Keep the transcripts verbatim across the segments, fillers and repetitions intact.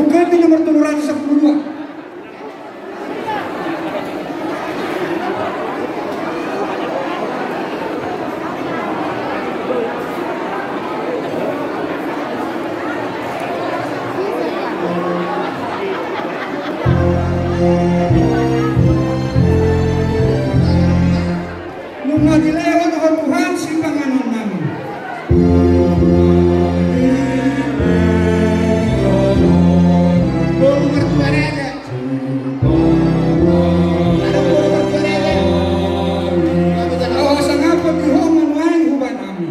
Ganti nomor tolu ratus sampulu dua. Nunga dilehon Ho Tuhan sipanganon nami. Boru mertua raja. Ada boru mertua raja. Ahu sangap di Ho ma nuaeng hubahen hami.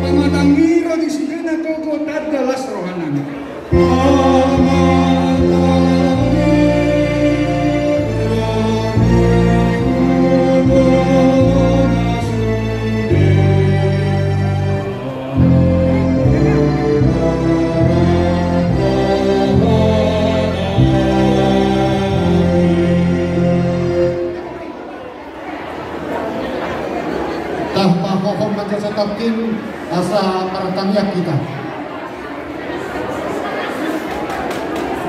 Pamatang ni ro di sidena togo tanda las rohanami. Tah, pahohom ma jasa tongkin asa martangiang hita.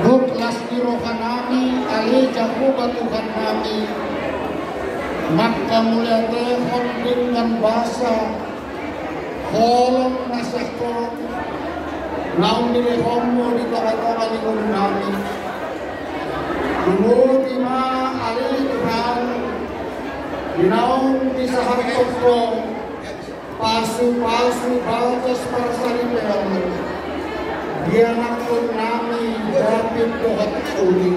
Gok las ni rohanami, ale Jahowa Tuhannami, mangkamauliatehon denggan basa holong na sian Ho naung dilehonmu di tongatonga ni ngolunami. Tumodi ma ale Tuhan, di naung disahaphon Ho pasupasu bagas parsaripeon di anakkonnami David dohot Uli.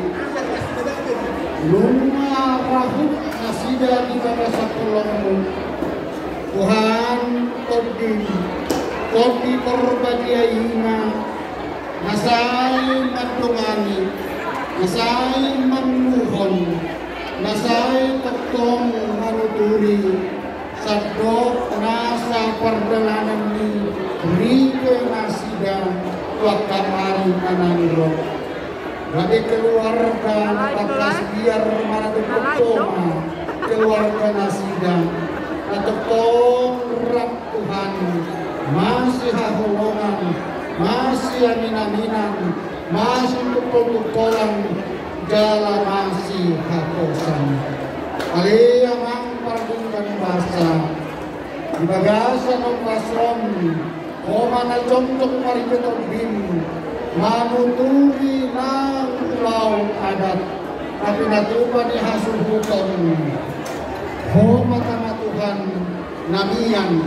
Nunga ra hudok nasida di bagasan holongmu. Tuhan, Tondi, Tondi Porbadia i ma na sai mandongani, na sai manguhon, na sai tongtong manuturi sandok nasa pardalanan ni ripe nasida tu angka ari na naeng ro. Gabe keluarga na tangkas biar maradophon Ho ma keluarga nasida na tongtong rap Tuhan, masihaholongan, masiaminaminan, masitungkoltungkolan, jala masihaposan. Ale Amang pardenggan basa, di bagasan ombas on, Ho ma na jongjong marhite Tondimi manuturi nang ulaon adat na pinatupa ni hasuhuton. Ho ma tama Tuhan na mian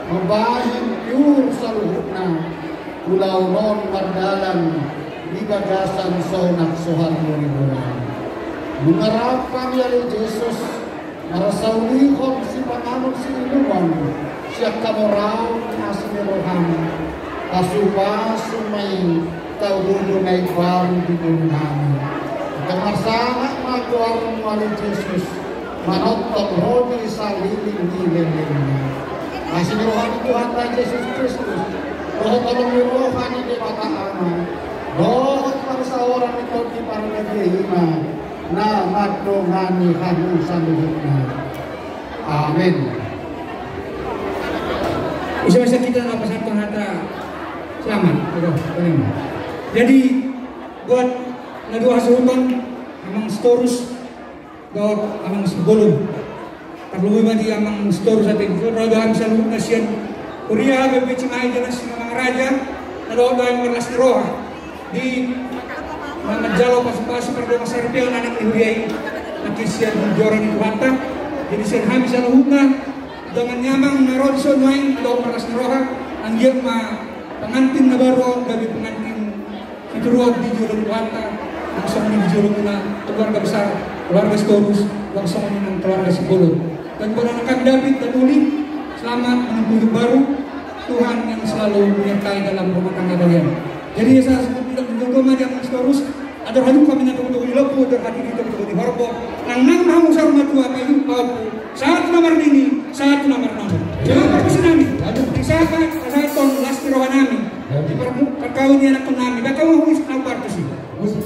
mambahen piur saluhutna ulaon on mardalan di bagasan sonang sohar muriburan. Nunga rap hami ale Jesus marsaulihon sipanganon siinumon sian hamoraon ni asi ni roham. Pasupasu ma i taududu na imbaru di ngolunami. Tongtong marsangap ma goarmu ale Jesus manongtong Ho di saleleng ni lelengna. Asi ni roha ni Tuhanta Jesus Kristus dohot holong ni roha ni Debata Ama dohot parsaoran ni Tondi Porbadia i ma na mandongani hamu saluhutna. Amen. Bisa-bisa kita na pasahat hata selamat. Aduh, boleh. Jadi buat na dua hasuhuton, Amang Sitorus dohot Amang Simbolon. Tarlumobi ma di Amang Sitorus ate, dohot hami saluhutna sian Huria H P P Cimahi Jala Singamangaraja, na dohot hami marlas ni roha di na manjalo pasupasu pardongansaripeon anak ni huria i, nangkin sian joro ni Tuhanta. Jadi sian hami saluhutna dongan ni Amang na ro dison nuaeng, dohot marlas ni roha, anggiat ma pengantin na baru on gabe pengantin sitiruon di jolo ni Tuhanta, nang songon i di jolo muna keluarga besar, keluarga Sitorus, nang songon i nang keluarga Simbolon. Dan buat anak kami David dan Uli, selamat menempuh hidup baru. Tuhan yang selalu menyertai dalam rumah tangga kalian. Jadi ya, saya sebut tidak menjogo ma di Amang Sitorus, andor hamu hami na togutogu di lombu, andor hami di togutogu di horbo, nang nang hamu saur matua, paihut pahompu, sahat tu na marnini, sahat tu na marnono. Jala parmusiknami, di sahat, sahat tong las ni rohanami. Di parmu-, parkaun ni anakkonnami, bahen hamu musik na parmusiknami. Musik.